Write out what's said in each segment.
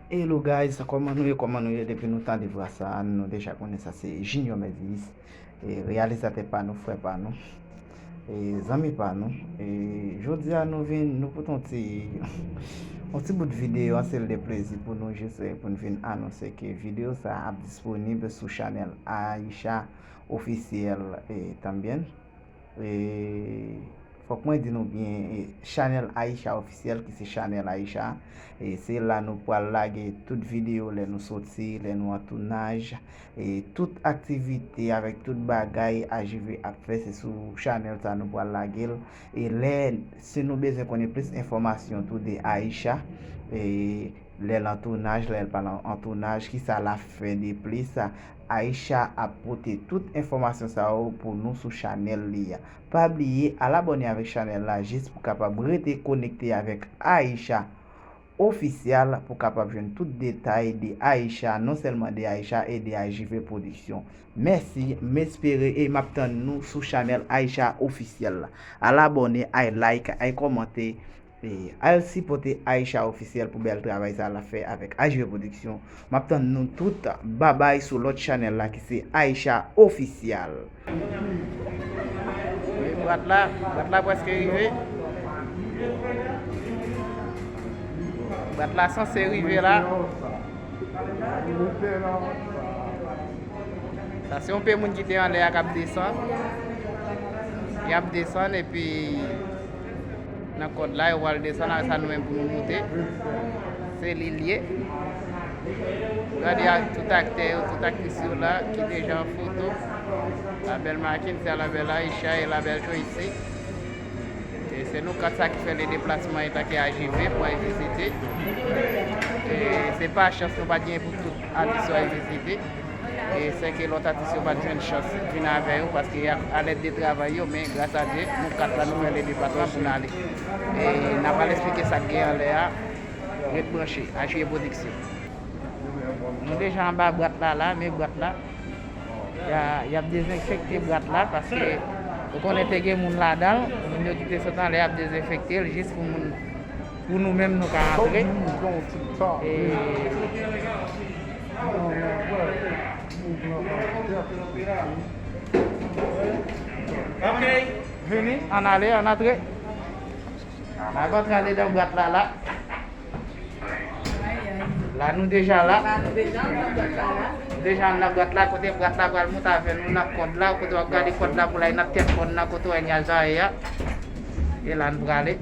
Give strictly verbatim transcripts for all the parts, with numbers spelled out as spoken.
Hello guys, kòman nou ye? Kòman nou ye? Depi nou tande vwa sa, nou deja konnen sa se Junior Mezis, e, reyalizatè pa nou, frè pa nou, e, zanmi pa nou. E, jodi a nou vin, nou pote yon ti, yon ti bout videyo, yon seri de plezi pou nou, jis, e, pou nou vin anonse ke videyo sa ap disponib sou chanèl Aisha Officiel, e, tanbyen. E, fòk mwen di nou byen, e, chanèl Aisha Officiel, ki se chanèl Aisha, e, se la nou pral lage tout videyo lè nou soti, lè nou an tounaj, e, tout aktivite avèk tout bagay A J V ap fè, se sou chanèl sa nou pral lage l. E lè, si nou bezwen konnen plis enfòmasyon tou de Aisha, e, lè l an tounaj, lè l pa nan, an tounaj, kisa l ap fè de plis, Aisha ap pote tout enfòmasyon sa yo pou nou sou chanèl li a. Pa bliye al abòne avèk chanèl la jis pou kapab rete konekte avèk Aisha Officiel pou kapab jwenn tout detay de Aisha, non sèlman de Aisha e de A J V Production. Mèsi, m espere e m ap tann nou sou chanèl Aisha Officiel la. Al abòne, al like, al kòmante. E, al sipòte Aisha Officiel pou bèl travay sa l ap fè avèk A J V Production. M ap tann nou tout. Babay sou lòt chanèl la ki se Aisha Officiel. Wi, bwat la, bwat la prèske rive. Bwat la sanse rive la. Sa se yon pe moun ki te anlè a k ap desann. Y ap desann epi nan kòd la, yo pral desann, sa nou menm pou nou moute. Se li l ye. Gade a tout aktè yo, tout aktris yo la, ki deja an foto. La bèl Mackensia, la bèl Aisha e la bèl Joyce. E se nou kat sa ki fè le deplasman etanke A J V pou al vizite. E se pa chans nou pa t gen pou tout atis yo al vizite. E sèke lòt atis yo pa t jwenn chans vin avè yo, paske y ap alèd de travay yo, men gras a Dye, nou kat la nou fè le deplasman pou n ale. E n ap al eksplike sa k gen anlè a. Ret branche, Achiye Pwodiksyon. Nou deja anba bwat la la, men bwat la. Y a, y ap dezenfekte bwat la, paske ou konnen te gen moun ladan l, moun yo ki te sot anlè ap dezenfekte l jis pou moun, pou nou menm nou ka antre. E, vini, ann ale, ann antre. N ap antre andedan bwat la la. La nou deja la. La nou deja nan bwat la la. Nou deja nan bwat la, kote bwat la pral monte avè nou nan kòd la, kote w ap gade kòd la pou l al nan tèt mòn nan, kote w wè nyaj la ye a. E la nou prale.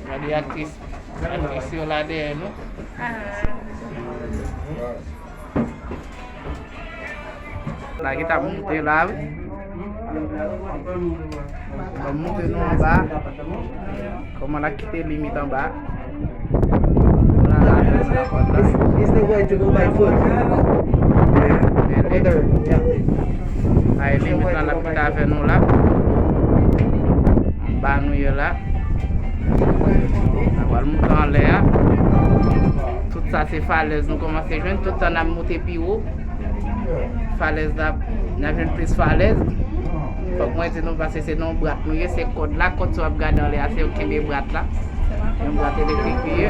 Gade aktris, aktris yo la dèyè nou. La ki t ap moute la, wi. Ban m montre nou anba. Kòman l ap kite limit anba. It's the way to go by foot. Over there. Yeah. Ay, limit lan l ap kite avè nou la. Anba nou ye la. N ap al moute anlè a. Tout sa se falèz nou kòmanse jwenn. Tout tan n ap moute pi wo. Falèz la, n ap jwenn plis falèz. Fòk mwen di nou, paske se nan yon bwat nou ye, se kòd la, kòd sa w ap gade anlè a, se yo kenbe bwat la. Yon bwat elektrik li ye.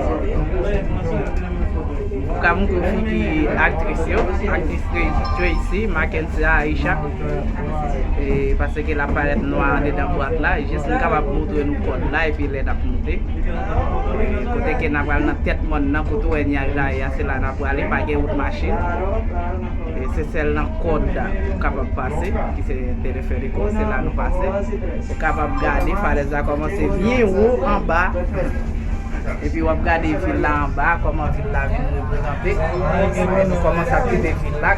M ka montre w figi aktris yo, aktris Tracy, Mackensia, Aisha. E, paske l ap parèt nwa andedan bwat la, jis m kapab montre nou kòd la, epi lè n ap monte. E, kote ke n ap pral nan tèt mòn nan, kote w wè nyaj la ye a, se la n ap prale, pa gen wout machin. E se sèl nan kòd ou kapab pase, ki se teleferiko, se la nou pase. Ou kapab gade falèz la kòmanse byen wo anba. Epi w ap gade vil la anba, kòman vil la vin reprezante. Nou kòmanse ap kite vil la.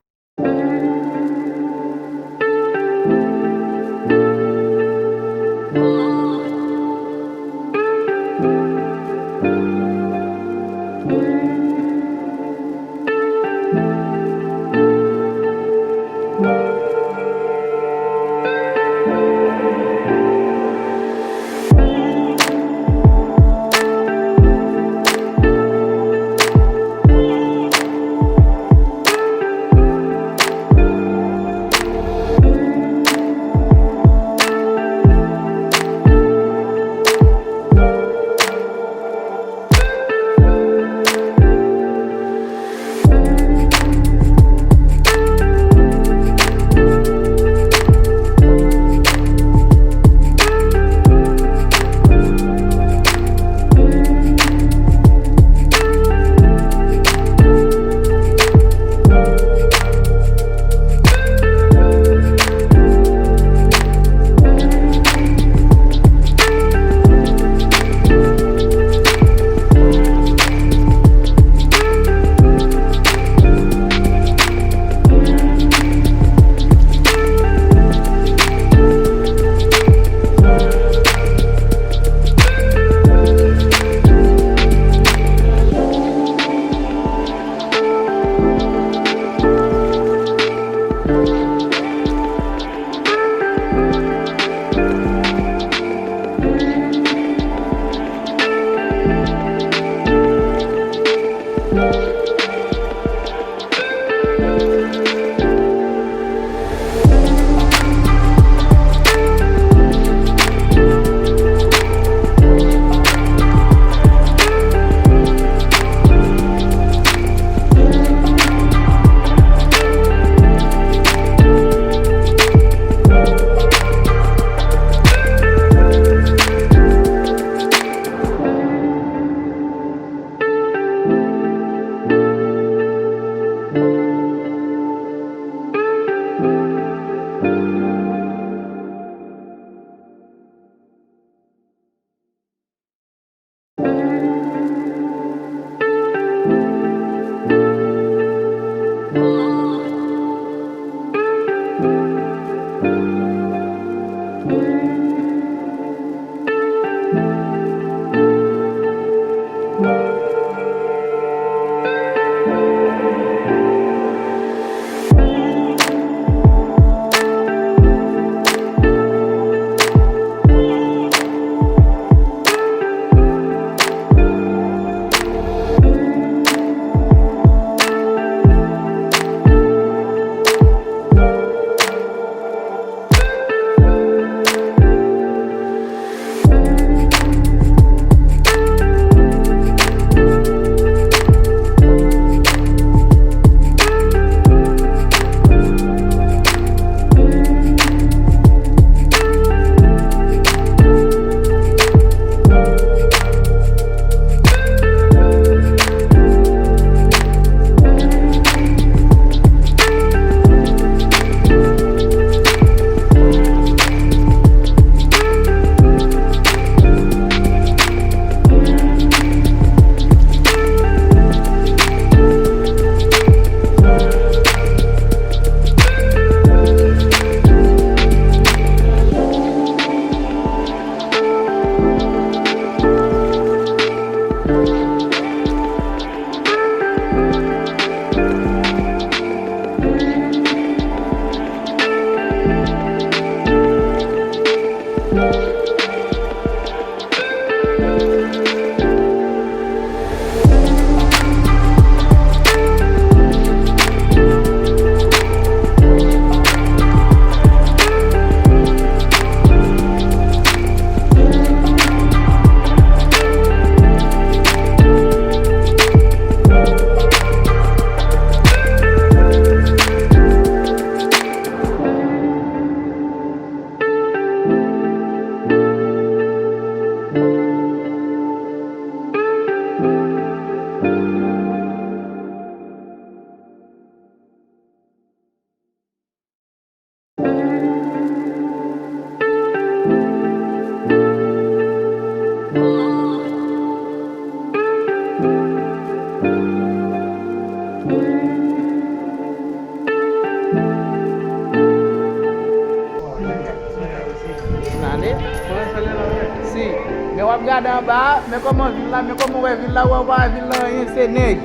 W ap gade anba a, men kòman vil la, men kòman w wè vil la, w wè, w pa wè vil la anyen, se nèj.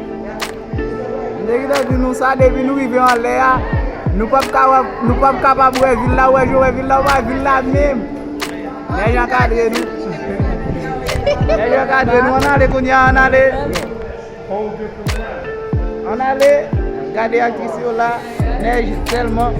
M te gentan di nou sa, depi nou rive anlè a, nou p ap ka wè, nou p ap kapab wè vil la, w wè, jan w wè vil la, w pa wè vil la menm. Nèj ankadre nou. Nèj ankadre nou, ann ale kounye a, ann ale. Ann ale, gade aktris yo la, nèj sèlman.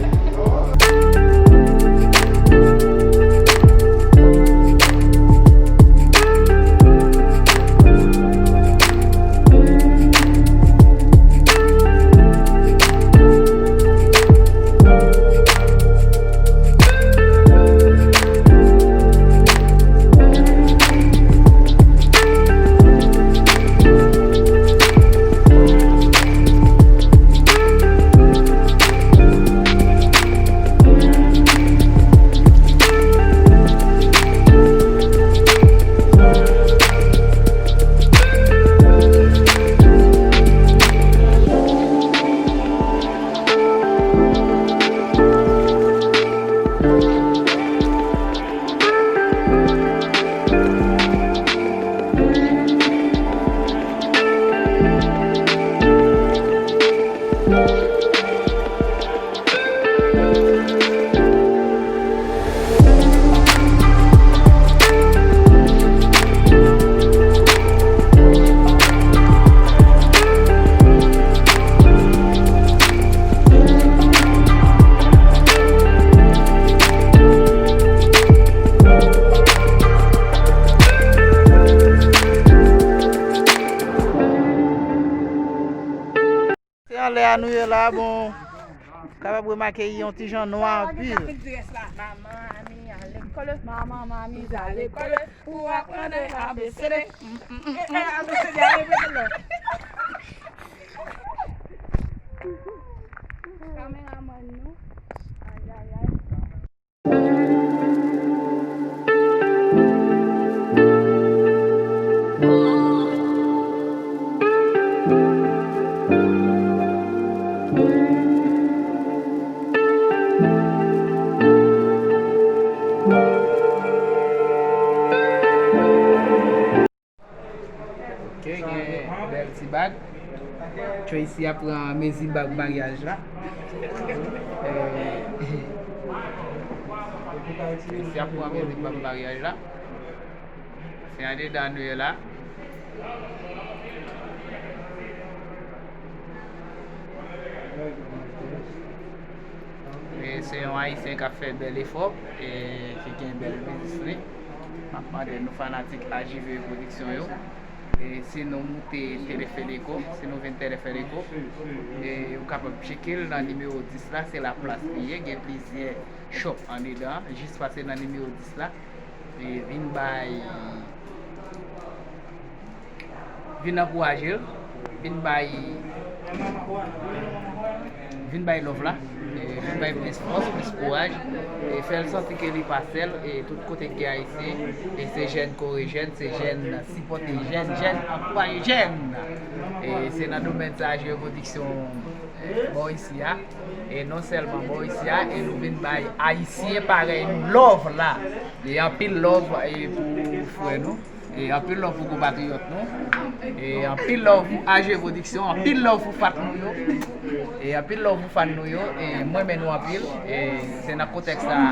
Se anlè a nou ye la, bon, kapab remake yon ti jan nwa anpil. Manman, mami, ale lekòl. Manman, mami, ale lekòl. Pou aprann A B C D. E, e, A B C D, ale lekòl. Kameramann nou. Ay, ay, ay. Ok, gen bèl ti bag. Tracy ap pran mezi bag maryaj la. Eh, Tracy ap pran mezi bag maryaj la. Se andedan nou ye la. E se yon Ayisyen k ap fè bèl efò, e ki gen bèl biznis li. M ap mande nou fanatik A J V Production yo, e si nou moute Telefèdeko, si nou vin Telefèdeko, e ou kapab tcheke l nan nimewo dis la, se Laplas li ye, gen plizyè shop andedan, jis pase nan nimewo dis la, e vin bay Vin ankouraje l, vin bay, vin bay love la, e vin bay plis fòs, plis kouraj, e fè l santi ke li pa sèl, e tout kote k gen Ayisyen, e se jèn kore jèn, se jèn sipòte jèn, jèn ankouraje jèn. E se nan domèn sa, A J V Production, e bò isi a, e non sèlman bò isi a, e nou vin bay Ayisyen parèy nou love la, e anpil love, e pou frè nou. E anpil love pou konpatriyòt nou. E anpil love pou A G Production, anpil love pou fan nou yo. E anpil love pou fan nou yo. E mwen renmen nou anpil. E se nan kontèks sa a,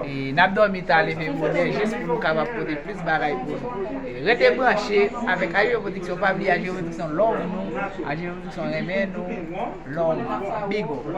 e n ap dòmi ta leve bonè jis pou nou kapab pote plis bagay pou nou. E rete branche avèk A G Production, pa bliye A G Production love nou, A G Production renmen nou. Love, big up.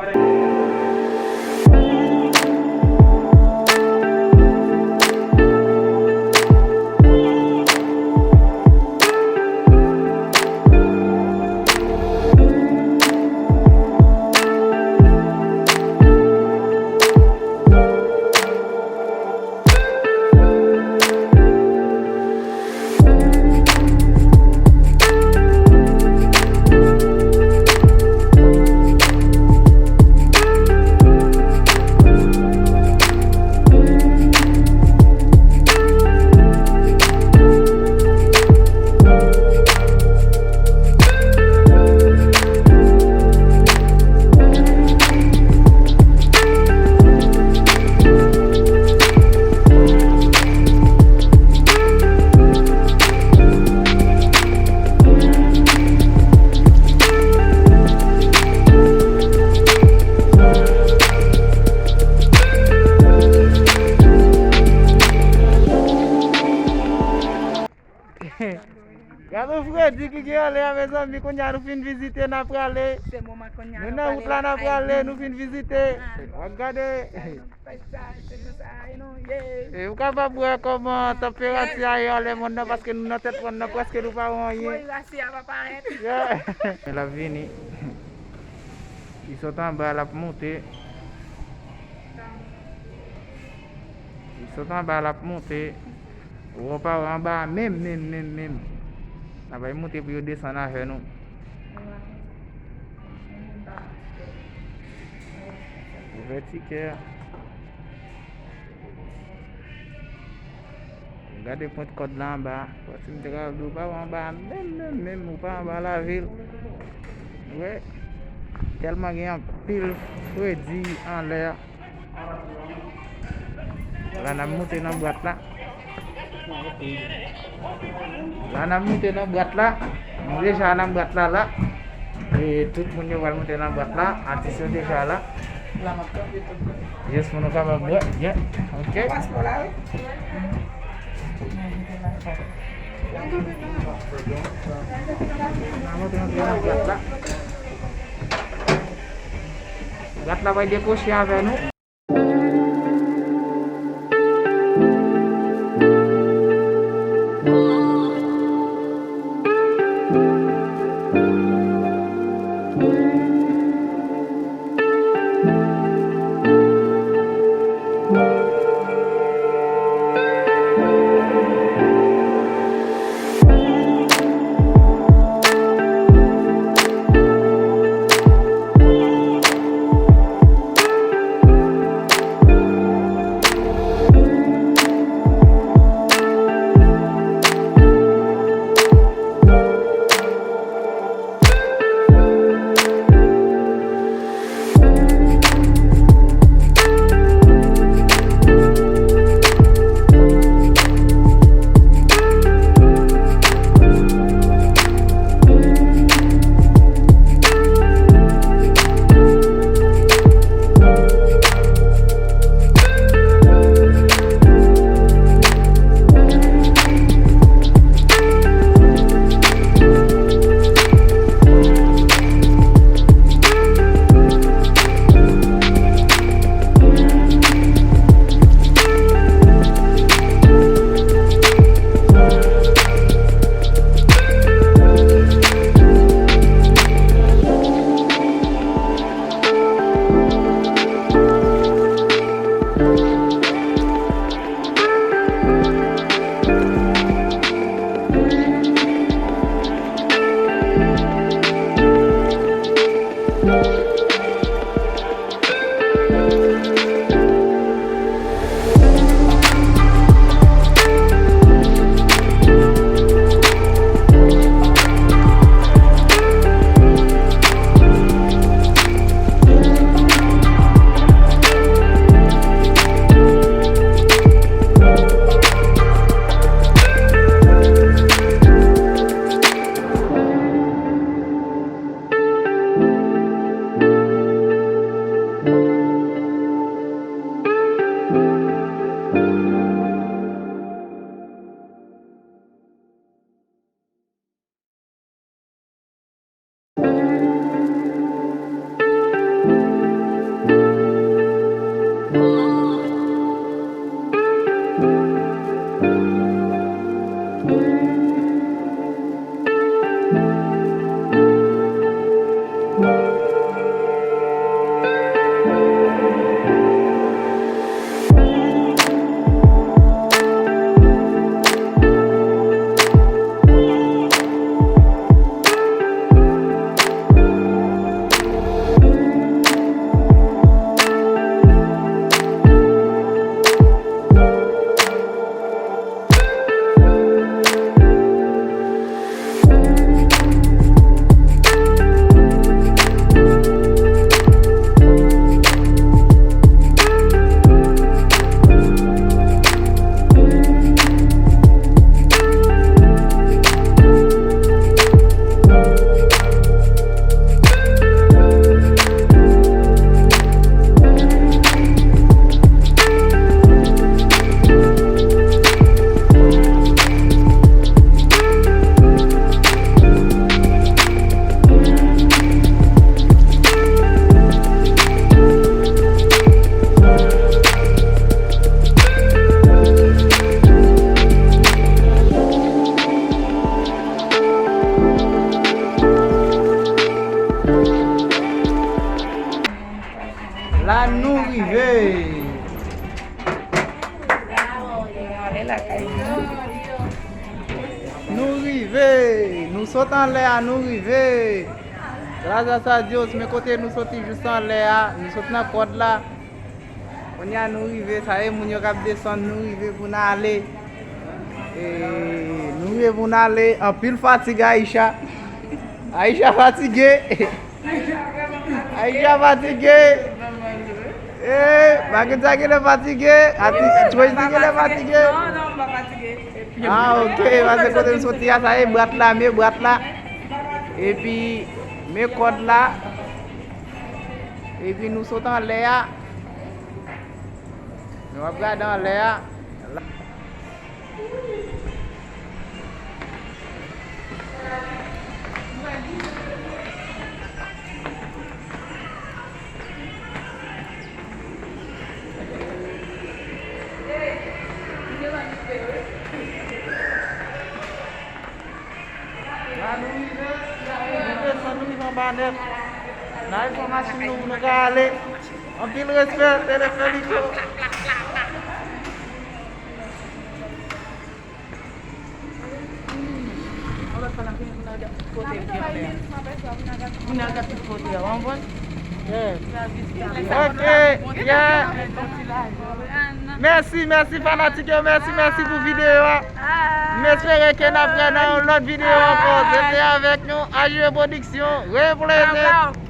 Fredi ki gen anlè a, mezanmi, kounye a nou fin vizite, n a prale. Se moman kounye a nou nan wout la, n a prale, nou fin vizite. W ap gade. Fèt sa, se nou sa, e nou ye. E ou kapab wè kòman tanperati a ye anlè mòn nan, paske nou nan tèt mòn nan, prèske nou pa wè anyen. Moyiz Rasi a pa parèt. Yeah. L ap vini. Li sot anba, l ap monte. Li sot anba, l ap monte. Ou pa wè anba a menm, menm, menm, menm. N ap monte pou yo desann avè nou. Ouvè tikè a. Gade pwent kòd la anba. Pati m te ka di w pa wè anba a menm, menm, menm, ou pa anba lavil. Wi. Tèlman gen anpil fredi anlè a. La n ap moute nan bwat la. La n ap moute nan bwat la. Nou deja nan bwat la la. E tout moun yo pral moute nan bwat la. Atis yo deja la. Jis pou nou kapab wè. Yeah. Ok. N ap moute nan bwat la. Bwat la pral dekwoche avè nou. Nou rive! Nou sot anlè a, nou rive! Gras a Dios, men kote nou soti jis anlè a, nou sot nan kòd la. Kounye a nou rive, sa e moun yo k ap desann, nou rive pou n ale. E, nou rive pou n ale, anpil fatig Aisha. Aisha fatige. Aisha fatige. E, Makenza genlè fatige. Ati, Tracy genlè fatige. Ah, ok, paske kote m soti a, sa e bwat la, men bwat la. Epi, men kòd la. Epi nou sot anlè a. Nou ap gade anlè a. La nou rive, nou desann, nou rive anba nèt. N a pran machin nou pou nou ka ale. Anpil respè, Teleferiko. Moun al gade tout kote a, w konprann? Ok, yeah. Mèsi, mèsi fanatik yo, mèsi, mèsi pou videyo a. M espere ke n ap wè nan yon lòt videyo ankò. Se te avèk nou, A J E Production. Repleze.